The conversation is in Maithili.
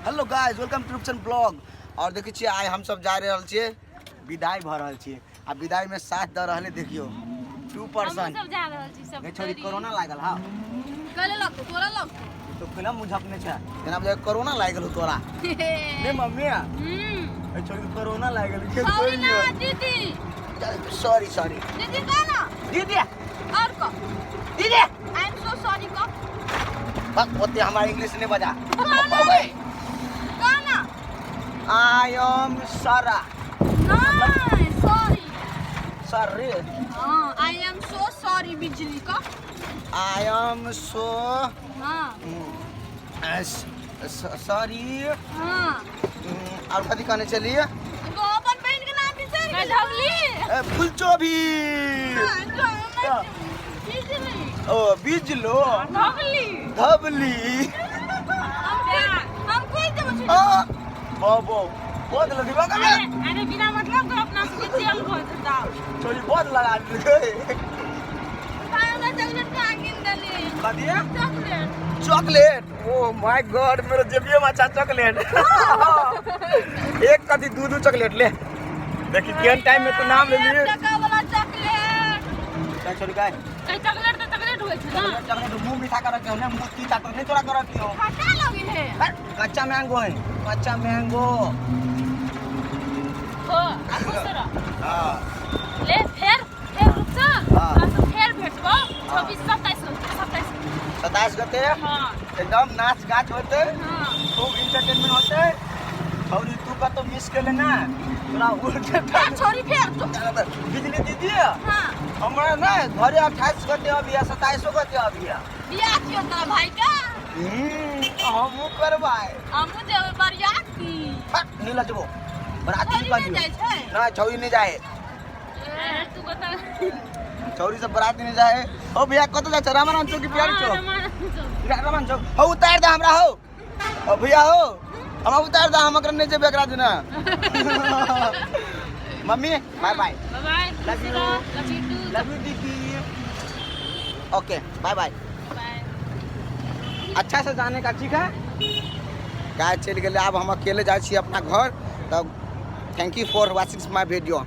Hello guys, welcome to Rupchan blog. और देखै छियै आइ हमसब जा रहल छियै, विदाई भऽ रहल छियै आ विदाई में साथ दऽ रहल है, देखियौ 2 हमहूँ पर्सन। सब जा रहल छी सब। गे छोरी, कोरोना लागल हा? कले लगतो तोरा, लगतो। तो केना मुँह झपने छै, जेना बुझाइ कोरोना लागि गेल हो तोरा। ने मम्मी? ए छोरी के कोरोना लागि गेल के? सॉरी ना दीदी। Sorry sorry. दीदी का ना। दीदी। और को? दीदी। I am so sorry को। बस, ओते हमारा इंग्लिश नहीं बजा। का ना, का ना। I am सारा। नहीं, सॉरी। सॉरी। हां, I am so sorry बिजली का। I am so हां सॉरी। हां। और कथी कहने चलिए? तो अपन बहन के नाम बिसर मैं गेल। धवली। ए, फुलचोभी। बिजली। ओ बिजलो। धवली। धबली। हम कोई देबो छी। आ बाबो बहुत लगी बा। अरे अरे, बिना मतलब के अपना सबके जेल भऽ जेता। छोरी बहुत लगा देलकै। खाना चॉकलेट का गिन देली। कथी? Chocolate. Chocolate? Oh my God, मेरे जेबिये में अच्छा चॉकलेट। एक कथी, दू दू चॉकलेट ले। देखी केहन टाइम में तू नाम ले लिए। 1 टका वाला चॉकलेट। छोरी काय? ए, चॉकलेट तऽ चॉकलेट होइ छै ना। चॉकलेट मुंह मीठा कर के ने, मुंह तीता तो नहीं तोरा कर के हो। खट्टा लगी है। हट, कच्चा मैंगो है, कच्चा मैंगो। हो आ खुश रह। हाँ। ले फेर फेर रुक जा। हाँ। तोरा से फेर भेटबो 26, 27, 27। 27 गते। हाँ। एकदम नाच गाच होते। हाँ। खूब इंटरटेनमेंट होते। और तू का तो मिस कर लेना तोरा उल्टे। फेर छोरी फेर तो। बिजली दीदी। हाँ। हमरा ना घरे 28 गते अभी, 27 गते अभी। बियाह छियो तोरा भाई का? हमहूँ करबै। हमहूँ जेबै बरियाती। हट, नहीं लजबो बराती। छोरी नहि जाइ छै? ना, छौरी नहीं जाए। ए, तू बता। छौरी सब बराती नहीं जाए। हो भैया, कतऽ जाइ छै? रामानंद चौक की प्यारी हाँ, चौक? रामानंद चौक। रामानंद चौक। हो, उतार दे हमरा। हो ओ भैया, हो हमरा उतार दे, हम एकरा नहीं जेबै एकरा दिना। Mummy, bye bye. Bye bye. Love you. Love you too. Love you दीदी। Okay, bye bye. Bye. अच्छा से जाने का, ठीक है? गाय चलि गेलै, आब हम अकेले जाइ छी अपना घर। तब thank you for watching my video.